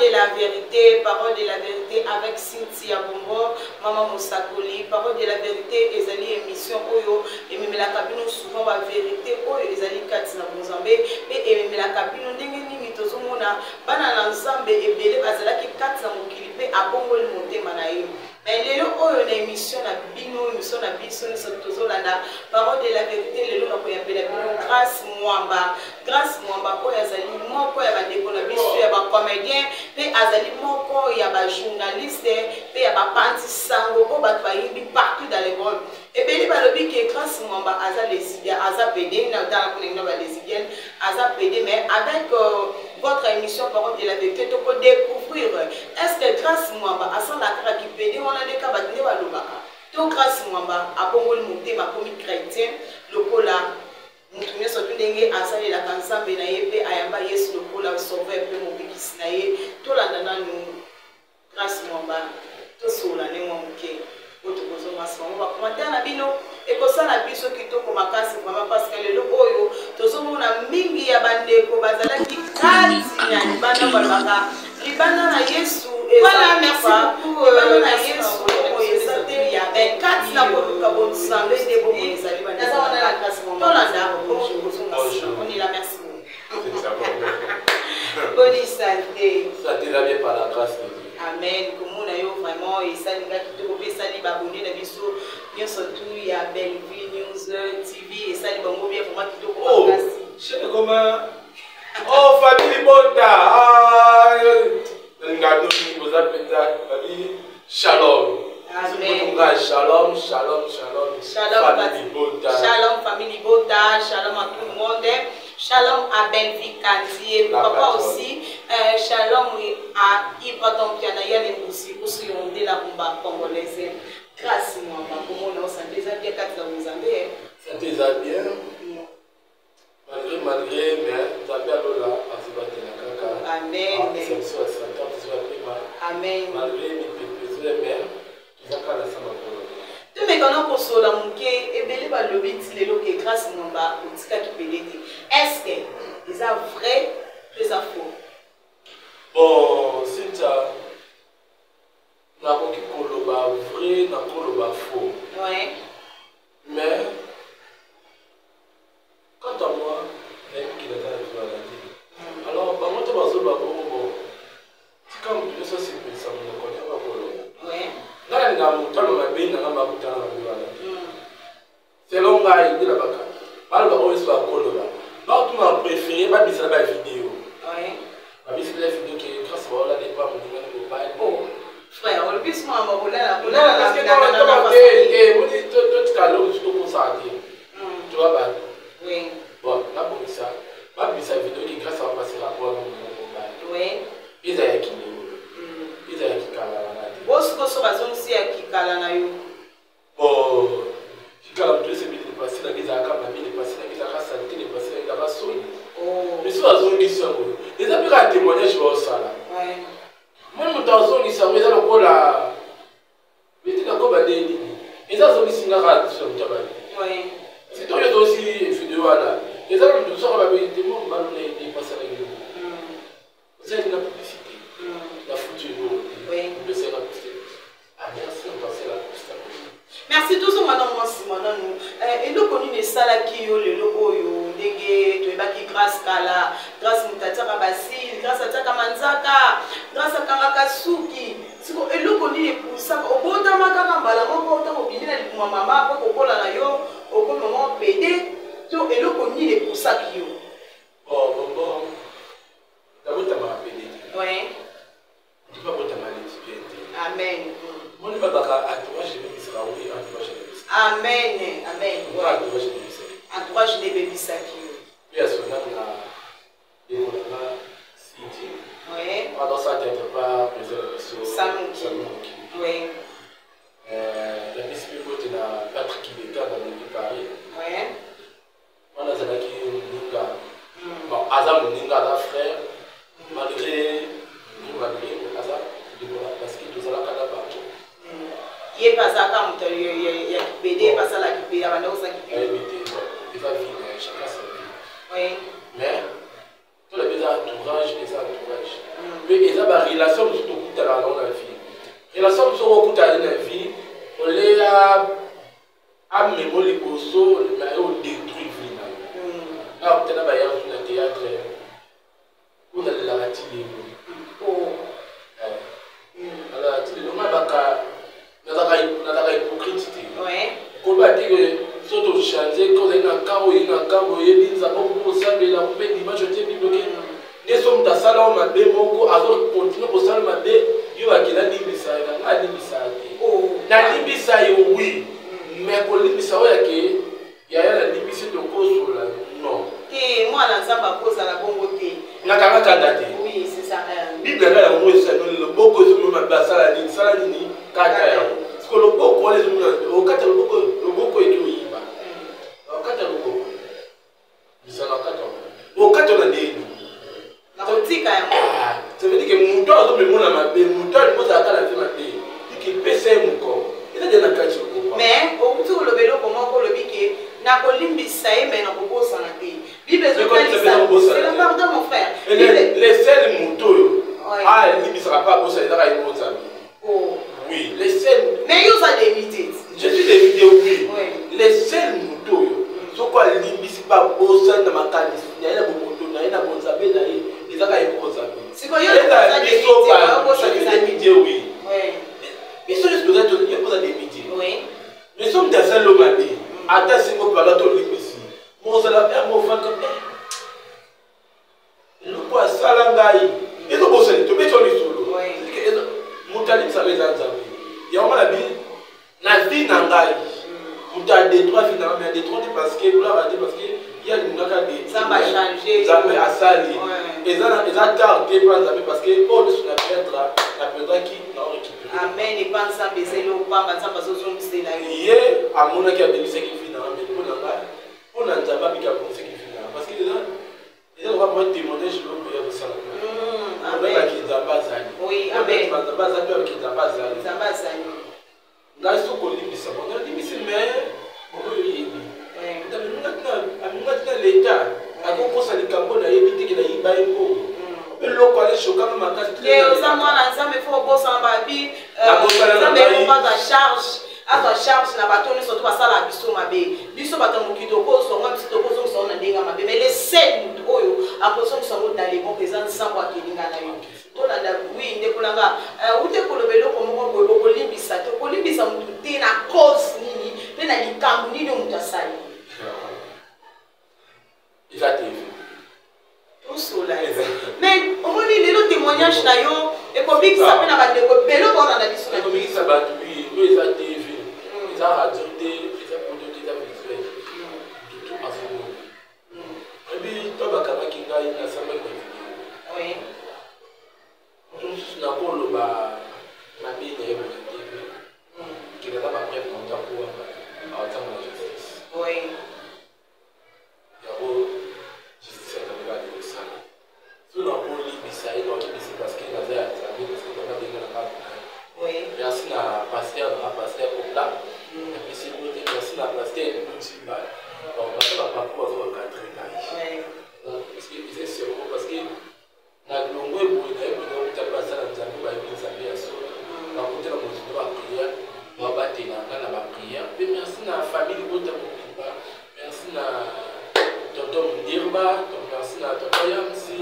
De la vérité, parole de la vérité avec Cynthia Bongo, Maman Mosakoli. Parole de la vérité ezali émission oyo ememelaka bino souvent ba vérité oyo ezali kati na bonzambe pe ememelaka bino ndenge nini tozomona bana na Nzambe ebele bazalaki kati na mokili pe abongoli motema na ye. Mais lelo oyo na emission na bino, emission na biso nyonso tozolanda parole de la vérité, lelo nakoyambela bino Grace Mwamba. Grace Mwamba oyo azali moko ya bandeko na biso ya ba comédien pe azali moko ya ba journaliste pe ya ba panzi sango oyo bato bayebi partout dans le monde. Ebele balobi ke Grace Mwamba aza lesbienne, aza pédé, na tala kuna ngina ba lesbienne, aza pédé, mais avec votre émission Parole de la vérité toko découvrir est-ce que Grace Mwamba asala kaka ki pédé wana nde ka bato nde balobaka to Grace Mwamba abongoli motema akomi chrétien lokola mutu nyonso tu ndenge asalelaka Nzambe na ye pe ayamba Yesu lokola sauveur pe mobikisi na ye. Tolanda nanu Grace Mwamba, tosolola nde mwa moke oyo tokozonga nsima. Mwa bacommentaire na bino ekosala biso kitoko makasi vraiment, parce que lelo oyo tozomona mingi ya bandeko bazalaki kati na libanda, balobaka libanda na Yesu. Voilà, merci beaucoup. Libanda na Yesu oyo eza te ya kati na koluka bonzambe nde bomoi ezali. Naza wana na Grace Mwamba, tolanda bongo tokozonga nsima. On est là, merci beaucoup. Bonne santé. Santé va bien par la grâce de Dieu. Amen. Komona yo vraiment esali nga kitoko pe esali ba abonné na biso nyonso tout ya Bellevue News TV esali bango bien vraiment kitoko Oh, makasi. chaîne comment? Oh, famille Bota. Ah, ngado boza penza famille. Shalom. Amen. Shalom, shalom, shalom. Shalom, famille Bota. Shalom, famille Bota. Shalom à tout le monde. Shalom à Bellevue Kandier. La Papa patronne. aussi. Shalom à Ibraton Piana Yane Moussi, aussi on de la bomba congolaise. Grâce moi, comment on santé ça bien quatre dans Mozambique. Santé ça bien. Malgré, malgré, mais Nzambe alola azibatela kaka. Amen. Ah, c'est ça, c'est ça, c'est ça, c'est ça. Amen. Malgré les pépés, mais tozaka na sama kolo. Tomekana kosola moke ebele balobi ti lelo ke Grâce Mwamba otikaki pede te. Est-ce que eza vrai to eza faux? Bon, Cynthia, nakoki koloba vrai, nakoloba faux. Mais quant à moi, nayebi ke naza na besoin na te. Alors bango to bazoloba bongo, bon, tika moto nyonso asepelisa monoko nde bakoloba. Nga nalinga moto aloba mabe na nga bakutana mabe wana te. Selon ngai nde nabaka baloba oyo nyonso bakoloba, bakotuna préféré babisala ba vidéo. Babisala vidéo ke Grâce baola depa moninga na mobali. Oh, frère, olobi sima ya kolala, Non, kolala parce que na non, te, te, moni totika eloko mosusu tokosaka te. Toka bato. Bon, nabongisa babimisa vidéo ke Grâce bapasi rapport na moninga mobali. Eza ya kilelo, eza ya kikala na nga te. Bosikoso bazongisi ya kikala na yo. Bon, kikala moto esebeli le passé nanga ezalaka mabe, le passé nanga ezalaka saleté, le passé nanga ezalaka soni. Mais so azongisi yango, eza mpe kaka témoignage baosala. Moni moto azongisi yango eza lokola biti nakoba nde nini eza azongisi nga kaka biso ya moto abali. Parce que ntango azongisi video wana, eza na moto mosusu akoba te mo mobali na ye epasalaki yo. Ozali na publicité, na futu eloko te. Opesaki na publicité. Ah, merci, on passait la publicité. Merci tozonga na mwa nsima nanu. Eloko nini esalaki yo lelo oyo ndenge toyebaki Grâce kala, Grâce moto atiaka basile, Grâce atiaka manzaka, Grâce akangaka suki. Siko eloko nini epusaka obotama kaka mbala moko ntango obimi na libumu ya mama po kokola na yo okomi mama pede, to eloko nini epusaki yo? Bon, bon, bon. Nabotamaka pede te. Ndipo abotama lesbienne te. Amen. Moni babaka entourage ebebisaka, oui, entourage ebebisaka. Amen, amen. Nga entourage ebebisaki. Entourage nde ebebisaki yo. Mpe ya sonam na ndeko na nga Cynthia. Pardon, ça tête pas président na biso. Samuki. Samuki. Napesi mpe mbote na Patrick Kibeka na Lobi Paris. Wana azalaki moninga. Bon, aza moninga, aza frère. Malgré, malgré, aza ndeko na parce que tozalaka na bango. Ye mpe azalaka moto ya kipede, ye mpe asalaka kipede, abanda kosala kipede. Nayebi te, bon, eza vie na ye, chacun sa vie. Oui. Mais tolobi eza entourage, eza entourage. Mpe eza barelation mosusu tokutanaka nango na vie. Relation mosusu okokutana na vie, oleya amemo liboso na yo, odétruire vie na yo. Nakutana bayanzu na théâtre, mpo nalelaka ti lelo. Nalelaka ti lelo. Nga baka nazalaka hypocrite te. Koba te ke so tochange, ke ozali na camp, oye na camp, oyebi Nzambe, okoki kosambela mpe dimanche, otie Bible, ke nde so moto asala yo mabe moko, azokontinue kosala mabe, yo bakela limbisa ye. Na nga alimbisa te. Nalimbisa ye, oui, mais kolimbisa oyo yake yaya nalimbisi, tokosola, non. Te, mwana Nzambe akozala bongo te. Nakanga kanda te. Oui, c'est ça. Bible nga yango esali loboko ezomema mabe, asala nini, sala nini, kata yango. Siko loboko wana ezomona okata loboko, loboko eki oyiba, okata loboko misala, okata okata na ndeni. Nakotika yango. Ça veut dire que moto azomemona mabe, moto alingi ozalaka na vie mabe, ikipesa ye mokolo eza de na kati okoma. Mais okuti koloba eloko moko, olobi ke nakolimbisa ye, mais nakobosana te. Bible ezotalisa, pardon mon frère. Le seul moto oyo alimbisaka mpe abosana ezaka ye Nzambe. Oui, le seul. Mais yo oza limité. Je suis limité, oui. Le seul moto oyo soko alimbisi mpe abosani na makanisi na ye, na bomoto na ye, na bonzambe na ye, ezaka ye moko Nzambe. Biso limité, oui. Biso nyonso toza, yo oza limité, mais so moto asali lo mabe, ata singo pala tolimbisi, mozala mofanda eloko asala ngai ezobosani, tobeti yo lisolo. Moto alimbisaka eza Nzambe. Yango na bi na vie na ngai, moto adétruit vie na ngai, mais adétruit te parce que gloire te, parce que ye alingaka. Nzambe asali eza tard te mpa Nzambe, parce que oyo nyonso na perdre, na perdraki, na récupéré. Amen. Epa Nzambe eza eloko pamba, Nzambe azozongisela yo. Ye amonaki abenisaki vie na ngai, mais mpo na ngai, mpo na Nzambe abiki abongisaki vie na ngai, parce que eza loka mwa témoignage loko ya kosala obengaki Nzambe azali, Nzambe azali mpe abiki, Nzambe azali. Nzambe azali. Ngai soki olimbisa bango, nalimbisi, mais oyo oyebi aminga tina leta akokosa likambo nayebi teke nayiba ye mbongo, eloko wana eshokanga makasi. Te, oza mwana Nzambe, fo obosana babi. Nzambe azwa charge, azwa charge na bato nyonso to basalaka biso mabe. Biso bato ya mokili tokozonga, biso tokozongisa ngo na ndenge ya mabe, mais le seul motu oyo akozongisa ngo dans le bon eza Nzambe akelinga na yo. Tolanda, oui, ndeko na nga ute koloba eloko moko boye, okolimbisa te, okolimbisa motu te na cause nini mpe na likambo nini oyo moto asali? Eza te. Tosola, mais omoni lelo témoignage na yo ekobikisa mpe na bandeko ebele baolanda biso na Ekobikisa bato, oui. Oyo eza TV, eza radio te, eza photo te, eza visuel. Tutu azomona ebi to bakangaki ngai, nasambaki na video. Moto mosusu nakoloba mabe na ye na TV, kende aza bapreuve na moto akuwaka aotanga na justice. Yango justice ya Nzambe kaka kosala. So nakolimbisa ye, nakolimbisi parce que naza ya Nzambe, parce que Nzambe abenga na kaka na ye. Merci na pasteur nanga, pasteur Opla, napesi mbote. Merci na pasteur Lutimba. Donc baza bapapa, baza bacadre ngai, parce que eza seulement parce que na longo eboye nayebi okuta mpe baza na Nzambe, bayebi Nzambe ya solo, bakuta na mozindo baprière, babatela nga na baprière. Mpe merci na famille libota mobimba, merci na tonton Mundirba, donc merci na tonton Yamsi,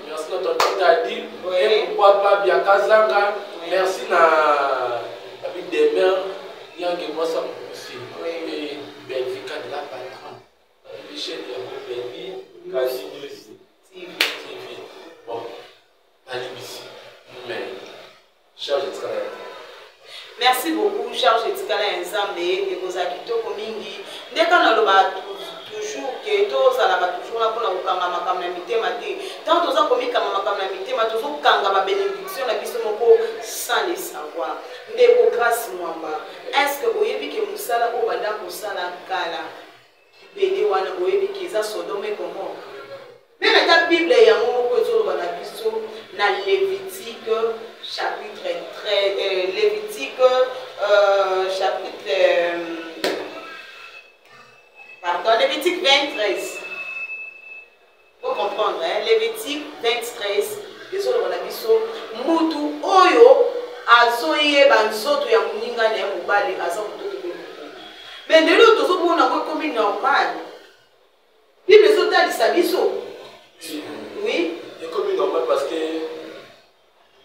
merci na tonton Tadi, et pourquoi pas Biakazanga. Merci na babi Demer Nyange, mwasa mokusi et Belvika de la patronne, babi chaîne yango Belvi Kasi News TV. Bon, nalimbisi, mais charge etikala ya te. Merci beaucoup. Charge etikala ya Nzambe, ekozala kitoko mingi. Ndeka naloba toujours ke tozalaka toujours na mpona kokanga makambo na mitema te. Ntango toza komikanga makambo na mitema, tozokanga babénédiction na biso moko sans le savoir. Ndeko Grâce Mwamba, est ce que oyebi ke mosala oyo banda kosala kala pede wana, oyebi ke eza Sodome et Gomorrhe? Même ata Bible yango moko ezoloba na biso na Lévitique chapitre 13, Lévitique chapitre pardon, Lévitique 23. Faut comprendre, hein? Lévitique 23. Ezoloba na biso mutu oyo azoyeba nzoto ya moninga na ye mobali aza mototo mpe mokolo. Mais lelo tozomona yango ekomi normal. Bible ezotalisa biso. Oui. Ekomi normal parce que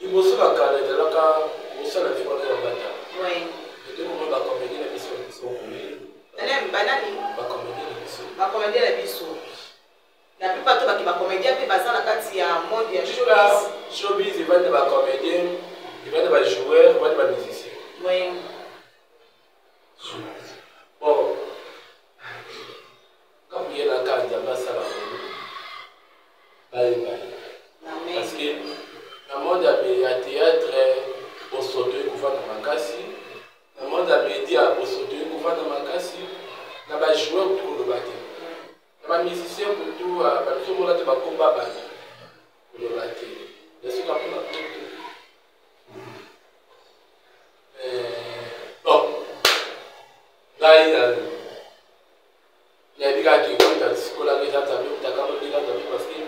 liboso na kala ezalaka kosala vie wana ya bata. Oui. Etomona bacomédien na biso biso. Banani? Bacomédien na biso. Bacomédien na biso. La plupart to baki bacomédien mpe baza na kati ya monde ya showbiz. Showbiz evandi na bacomédien, evandi na bajoueur, evandi na bamusicien. Oui. Bon, kamuyelaka Nzambe asala bayebani. Parce que na monde ya théâtre bosoto ekovanda makasi, na monde ya média bosoto ekovanda makasi, na bajoueur kutu koloba te, na bamusicien kutu babiso mona te bakomba bato koloba te, esoka mpona kutu. Bon, ngai nayebi kaka kekota sikolaka eza Nzambe mutaka mobika Nzambe, parce que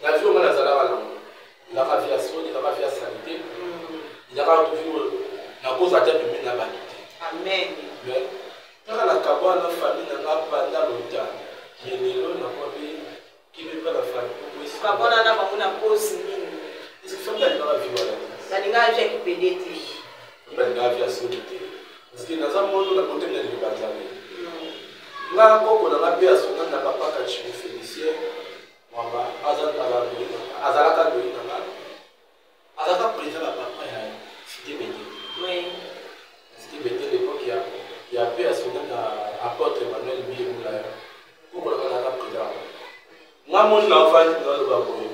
na vie onga nazalaka nango ezalaka vie ya soni, ezalaka vie ya salite, ezalaka toujours nakozala te pembeni na bato te. Amen. Mais kaka na kabwa na famille na nga pendant longtemps, mais lelo nakoma mpe kimi mpe na famille. Kabwana na bango na cause nini? Est-ce que famille alingaka vie wana te? Balingaka vie ya kipede te. Balingaka vie ya soni te, parce que naza mono na kotemi na liloba Nzambe. Nga koko na nga mpe asonga na papa Kachimu Félicien Mwamba, azalaka loyi na nga, azalaka président na papa ya Cité Bete. Cité Bete, l'époque ya mpe asonga na apôtre Emmanuel Biemulaya. Koko na nga azalaka président. Nga moni na ofandi naloba boye,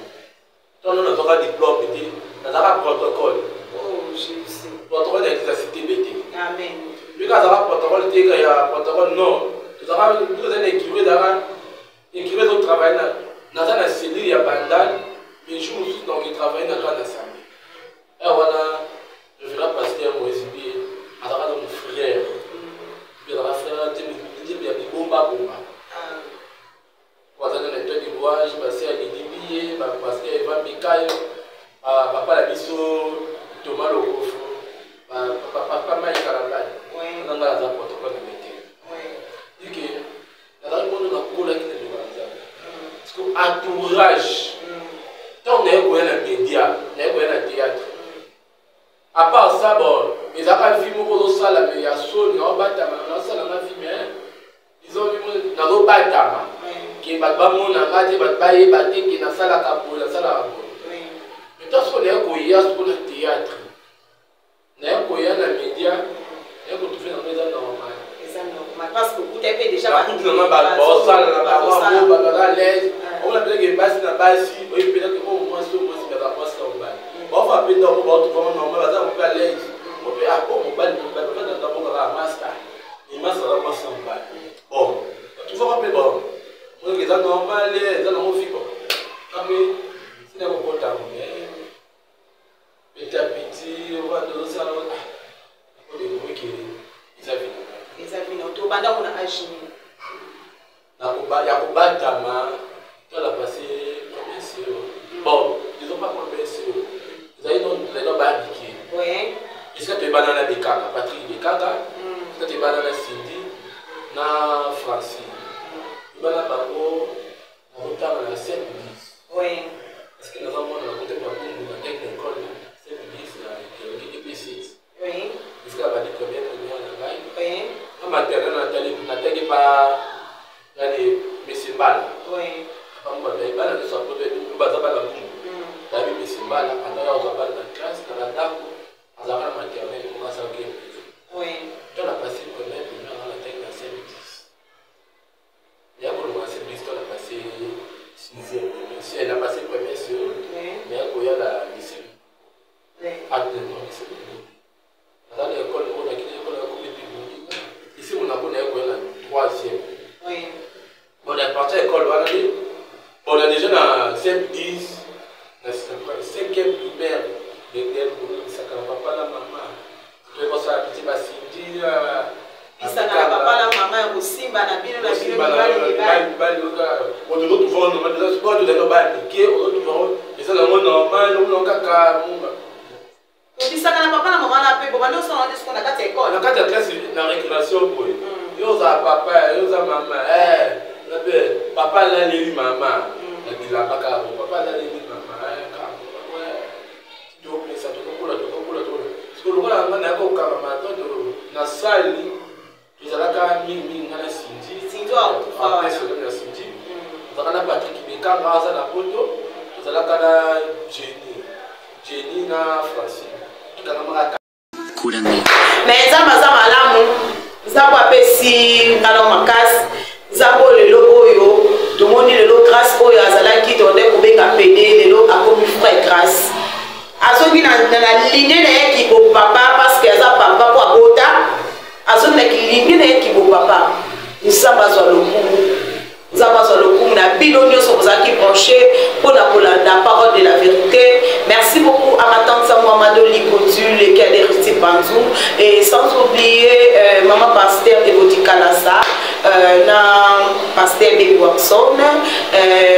ntango nazwaka diplôme te, nazalaka protocole. Protocole ya Cité Bete. Amen. Bika azalaka protocole te, ya protocole non, tozalaka toza na écurie, ezalaka écurie ezotravaille na naza na cellule ya Bandal, mais jour mosusu donc etravaille na grande assemblée e wana révérend pasteur Moïse Mbiye azalaka na mon frère, azalaka frère Nzembe ya bibombabomba, azalaka na étoile de louange, pasteur Lidi Mbiye, pasteur Eva Mikayo, papa na biso Thomas Lokofo, papa Mike Kalambai. Nga naza protocole na mete dike nazalaki mono nakolaki na liloba ya Nzambe, parce que entourage ntango naye koya na média, naye koya na théâtre, à part ça, bon, ezalaka vie moko ozosala mais ya soni, naobatama, naosalanga vie, mais disons nazobatama ke bato bamonanga te, bato bayeba te ke nasalaka boye, nasalaka boye. Mais to soko naye koya soko na théâtre, naye koya na média, naye kotrouve nango eza normal. Eza normal parce que okuta mpe déjà. Bakuti nanga baosala na bango, baza à l'aise. Omona peut-être basi na basi oyebi peut-être oyo mwasi, oyo mwasi baza mwasi na mobali, baofa mpe ndako, baotrouve normal, baza mpe à l'aise. Ope ako mobali mobali bafanda ndako kaka master, mais master aza mwasi na mobali. Bon, batrouvaka mpe, bon, oyoki eza normal, eza nango vie. Bon, kambe sina kokota, mais petit à petit ovanda ozosala odécouvrir eza vie. Eza vie na tobanda ngo na age nini? Ya kobatama to la passé premier CO. Bon, disons pas premier CO, ezali no babike esika toyebana na Bekaka, Patrick Bekaka, esika toyebana na Cindy na Francine, toyebana bango nakotanga na 7 10, parce que naza mwana na kotema bungu na teke na école 7 10 na ekelongi EP6, esika bandi première primaire na ngai na maternelle, natali nataki pa nani, Monsieur Mbala. Bango bato bana nyonso apoto baza bana bungu, bayebi Monsieur Mbala. Andaka kozwa bana na classe na bandako, azalaka na maternelle moko asalaki to na passé première primaire nga nataki na 7 10, ya kolonga na 7 10 to na passé sixième, na passé première sur, mais ya koya na lycée, non, lycée naza na école moko nakini, école ya komi epi lycée Monako, naye koya na troisième. Bon, na partir école wana nde, bon, na déjà na 5 10 na cinquième primaire bisaka na papa na mama, toyebosala piti basindi. Bisaka na papa na mama ya kosimba na bino na bino mibali mibali. Mibali, oto ozotrouve tozali bana mike, ozotrouve Eza nango normal, omona kaka munga. Obisaka na papa na mama na mpe bobandi osala nde siko na kati ya ekole. Na kati ya classe na récréation boye. Yo oza papa, yo oza mama, eh, na mpe papa alaleli mama. Na bilamba kaka boye, papa alaleli mama, eh, kaka boye. Topesa, tokokola, tokokola, tokola. Siko lokola nga nayaka kokangama toto na sali, tozalaka mingi mingi nga na Cindy. Cindy oyo akufa wana. Apesi na Cindy. Tozalaka na Patrick Bekanga aza na poto, tozalaka na Jenny. Jenny na Francine. Tokangamaka. Mais Nzambe aza malamu, Nzambe apesi nga na makasi, Nzambe oyo lelo oyo tomoni lelo grâce oyo azalaki tonde kobenga pede lelo akomi frère grâce. Azongi na na ligne na ye kibo papa parce que aza papa po abota, azongi na ligne na ye kibo papa. Nzambe azwa lokumu. Nzambe azwa lokumu na bino nyonso bozalaki branché mpo na kolanda parole de la vérité. Merci beaucoup à ma tante Samoa Madoli Kodu, lequel est Ruti Panzou, et sans oublier maman pasteur Evodi Kalasa, na pasteur Baby Watson,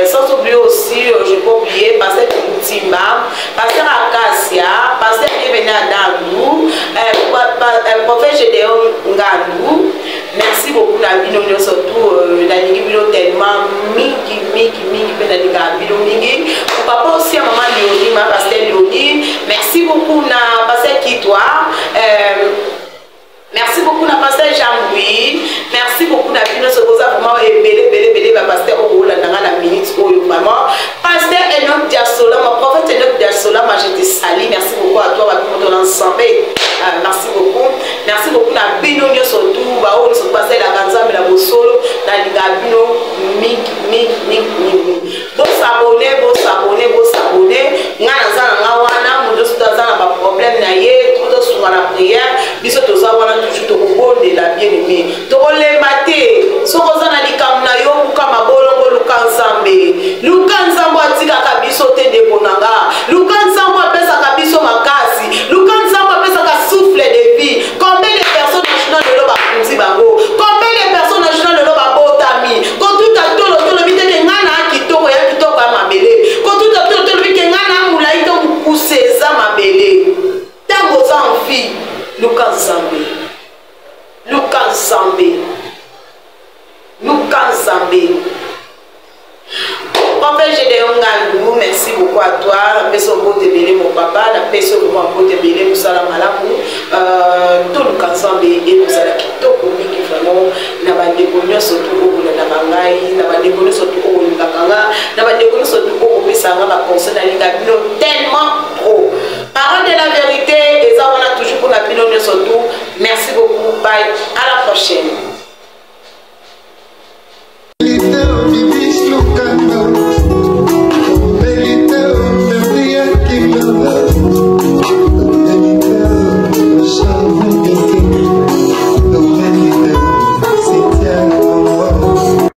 sans oublier aussi, je peux oublier pasteur Timba, pasteur Acacia, pasteur Bienvenu Adandou, prophète Gédéon Ngandou. Merci beaucoup na bino nyonso tout, nalingi bino tellement mingi mingi mingi mpe nalingaka bino mingi. Mon papa aussi ya maman Léonie, ma pasteur Léonie, merci beaucoup na pasteur Kitwa, merci beaucoup na pasteur Jean-Louis, merci beaucoup na bino soki oza vraiment ebele ebele ebele ba pasteur oyo bolanda nga na minute oyo vraiment. Pasteur Enoch Diasola, mon prophète Enoch Diasola, moi je te salue, merci beaucoup à toi, bato moto na nsambe, merci beaucoup. Merci beaucoup na bino nyonso tout ba oyo nyonso basalelaka Nzambe na bosolo, nalingaka bino mingi mingi mingi mingi. Bosabone, bosabone, bosabone. Nga naza na nga wana, moto nyonso aza na ba problème na ye, tozosunga na prière, biso toza wana toujours tokobondela bien aimé. Tokolemba te. Soki oza na likambo na yo, luka mabolongo, luka Nzambe. Luka Nzambe atikaka biso te ndeko na nga. Luka Nzambe apesaka biso makasi. Luka Nzambe apesaka souffle de vie. Combien de personnes national lelo bakundi bango? Combien de personnes national lelo babotami? Kotuta tolo tolobi te ke nga na kitoko ya kitoko ya mabele. Kotuta tolo tolobi ke nga na molai to mokuse eza mabele. Ntango oza en vie, luka Nzambe. Luka Nzambe. Luka Nzambe. Prophète Gédéon Ngandou, merci beaucoup à toi. Napesi mbote ebele mon papa, napesi vraiment mbote ebele mosala malamu. Toluka Nzambe ekozala kitoko mingi vraiment na bandeko nyonso tu oyo bolandaka ngai, na bandeko nyonso tu oyo bolingaka nga, na bandeko nyonso tu oyo bopesaka nga ba conseil, nalinga bino tellement trop. Parole